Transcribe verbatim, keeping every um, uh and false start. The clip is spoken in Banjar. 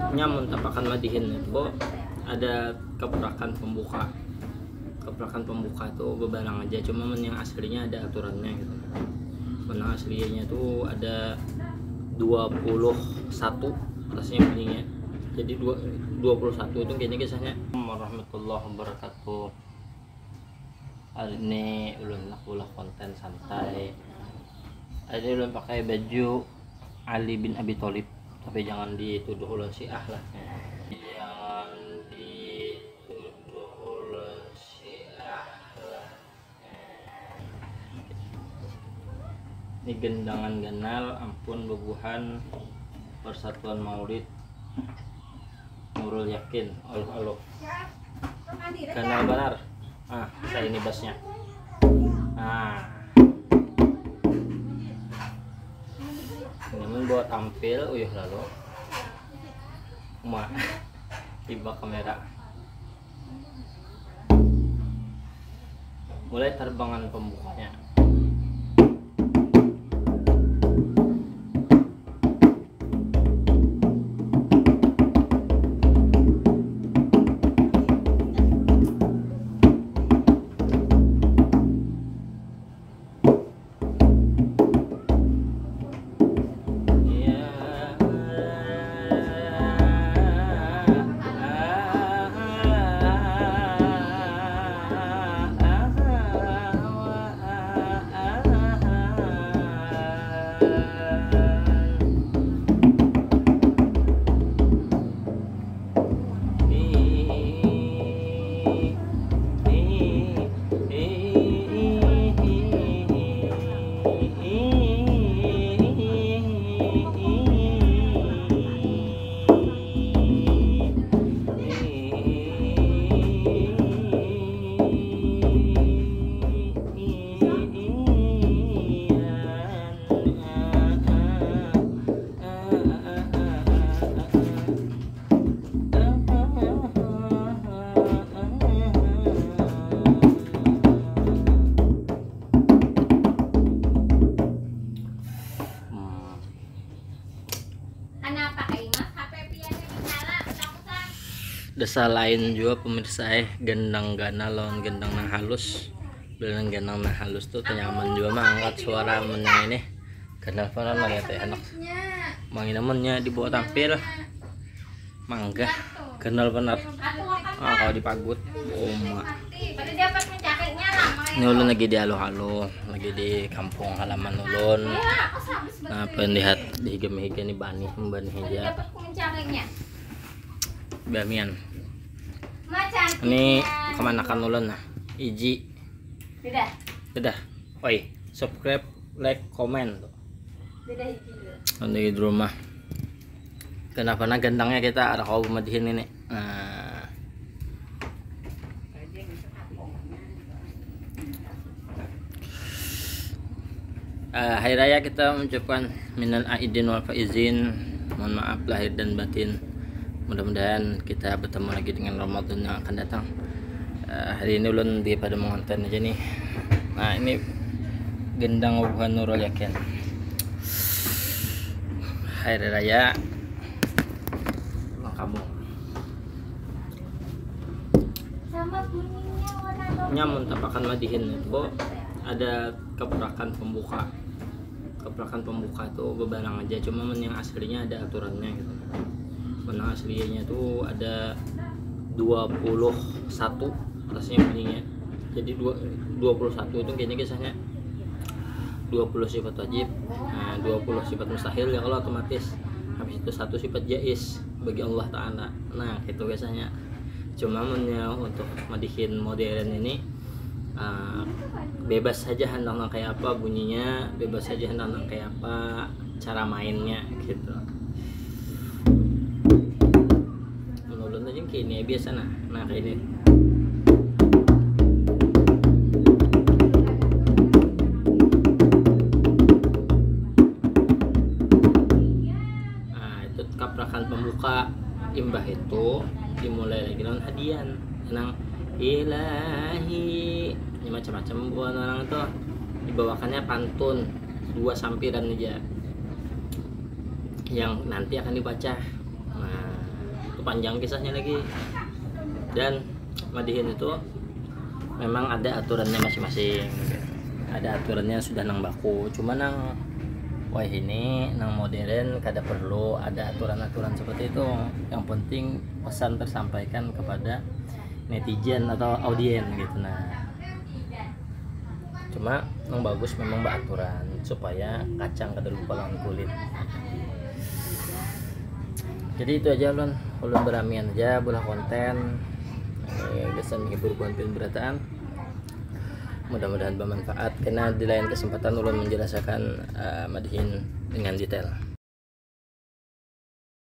Nyamun tapakan madihin itu ada kaprakan pembuka. Kaprakan pembuka tuh bebarang aja, cuma mun yang aslinya ada aturannya gitu. Mun yang aslinya tuh ada dua puluh satu rasanya bunyinya. Jadi dua, dua puluh satu itu kayaknya kisahnya. Warahmatullahi wabarakatuh. Hari ini ulun nak ulah konten santai. Hari ini ulun pakai baju Ali bin Abi Thalib, tapi jangan dituduh ulun Syiah lah. Jangan dituduh ulun Syiah lah. Ini gendangan ganal, ampun, bubuhan Persatuan Maulid Nurul Yakin, aluh-aluh. Ganal banar. Ah, saya ini bassnya. Nah. Ini mun bawa tampil, uyuh lalu. Uma. Tiba kamera. Mulai tarbangan pembukanya. Kanapa ai, Mas? H P piannya dinyala, utak-utak. Dasar lain jua, pemirsa, eh, gendang ganal lawan gendang nang halus. Bila nang gendang nang halus tu tenyaman jua maangkat suara mun nang ini. Ganal banar nang itu, anak. Mangina munnya dibawa tampil. Mangga. Ganal banar. Ah, kalau dipagut. Uma. Ini ulun lagi di aluh-aluh, lagi di kampung halaman ulun. Nah, penlihat di higa-higa ni banih, banih aja. Bamian. Ini kemanakan ulun nah. Iji. Dadah. Dadah. Oi, subscribe, like, komen tuh. Dadah, Iji. Nanti di rumah. Kenapa nah gantengnya kita ada kau madihin ini. Nah. Eh, hari raya kita mengucapkan minal aidin wal faizin. Mohon maaf lahir dan batin. Mudah-mudahan kita bertemu lagi dengan Ramadan yang akan datang. Eh, hari ini ulun di pada mengonten aja nih. Nah, ini gendang bubuhan Nurul Yakin. Hari raya pulang kampung. Sama bunyinya warna. Nyamun tapakan madihin itu ada kaprakan pembuka. Kaprakan pembuka tuh bebarang aja, cuma mun yang aslinya ada aturannya gitu. Mun yang aslinya tuh ada dua puluh satu rasanya bunyinya. Jadi dua, dua puluh satu itu kayaknya kisahnya dua puluh sifat wajib, nah, dua puluh sifat mustahil ya kalau otomatis. Habis itu satu sifat jais bagi Allah Ta'ala. Nah, itu biasanya. Cuma munnya untuk madihin modern ini, uh, bebas saja hendak nang kayak apa bunyinya, bebas saja hendak nang kayak apa cara mainnya gitu. Menurut aja kini biasa nah, nah kayak ini. Nah, itu kaprakan pembuka. Imbah itu dimulai lagi lawan hadian. Nang ilahi. Ini macam-macam buat orang itu. Dibawakannya pantun dua sampiran aja yang nanti akan dibaca. Nah, Panjang kisahnya lagi. Dan madihin itu memang ada aturannya masing-masing, ada aturannya sudah nang baku. Cuma nang wayahini nang modern kada perlu ada aturan-aturan seperti itu. Yang penting pesan tersampaikan kepada netizen atau audiens gitu. Nah, cuma yang bagus memang beraturan supaya kacang kada lupa lawan kulit. Jadi itu aja, ulun ulun beramian aja bulah konten, eh, gasan menghibur buhan pian berataan. Mudah-mudahan bermanfaat, karena di lain kesempatan ulun menjelaskan, eh, madihin dengan detail.